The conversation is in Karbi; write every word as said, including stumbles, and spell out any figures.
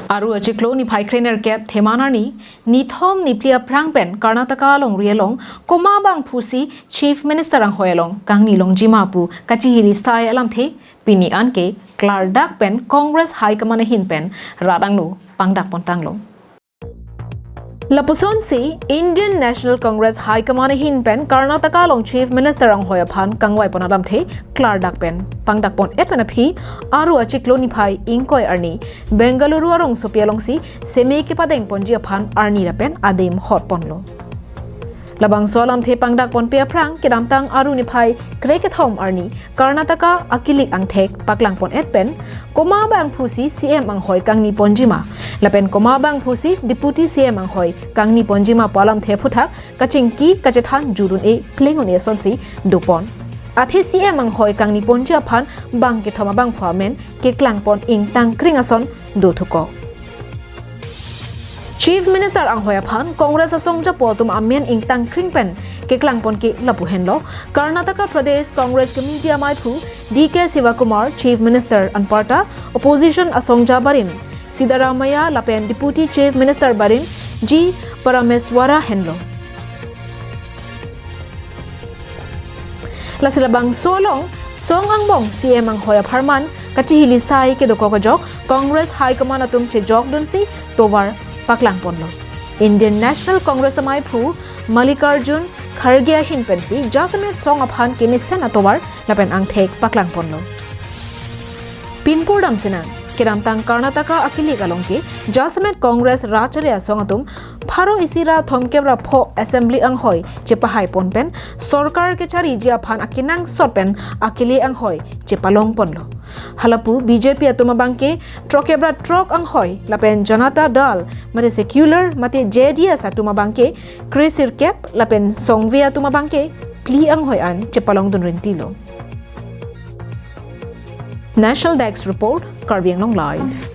Aru achiklo niphai krenerkep Theman arni, nithom niphli aphrang pen Karnataka alongri along komat abangphusi Chief Minister anghoi along kangni longjima pu kachihili sai alamthe pini anke klardak pen Congress High Command ahin pen rat angno pangdak pontanglo. Lapusonsi Indian National Congress High Command ahin pen Karnataka along Chief Minister anghoi aphan kangvai pon alamthe klardak pen pangdak pon-et pen aphi aru achiklo niphai ingkoi arni Bengaluru arongsopi alongsi seme kepadeng ponji aphan arni lapen adim hot ponlo. Labangso alamthe pangdak ponpe aphrang kedamtang aru niphai krekethom arni Karnataka akilik angthek paklang pon-et pen komat abangphusi C M anghoi kangni ponjima lapen komat abangphusi Deputy C M anghoi kangni ponjima pu alamthe aphuthak kachingki kachethan jur un-e pleng un-e asonsi dopon. Athe C M anghoi kangni ponji aphan bangkethom abangphu amen keklang pon ingtangkring ason dothuko. Chief Minister anghoi aphan Congress asongjapo atum amen ingtangkring pen keklang pon ke lapu henlo. Karnataka Pradesh Congress Committee amaiphu D K Shivakumar, Chief Minister anparta opposition asongja barim Siddaramaiah lapen Deputy Chief Minister barim G Parameswara henlo. Lasi labangso along song angbong C M anghoi apharman kachihili sai kedokok ajok Congress High Command atum chejokdunsi tovar paklang ponlo. Indian National Congress amaiphu Mallikarjun Kharge ahin pensi jasemet song aphan kemesen atovar lapen angthek paklang ponlo. Pinpur damsinang, kedamtang Karnataka akilik along ke jasemet Congress rat chale asong atum pharo isi ra thomkep ra pho assembly anghoi chepahai pon pen sorkar kechariji aphan akenangsot pen akele anghoi chepalong ponlo. Halapu B J P atum abangke throkkep ra throk anghoi lapen Janata Dal mate secular mate J D S atum abangke kresirkep lapen songve atum abangke phli anghoi an chepalongdun rintilo. National Desk Report, Karbi Anglong Live.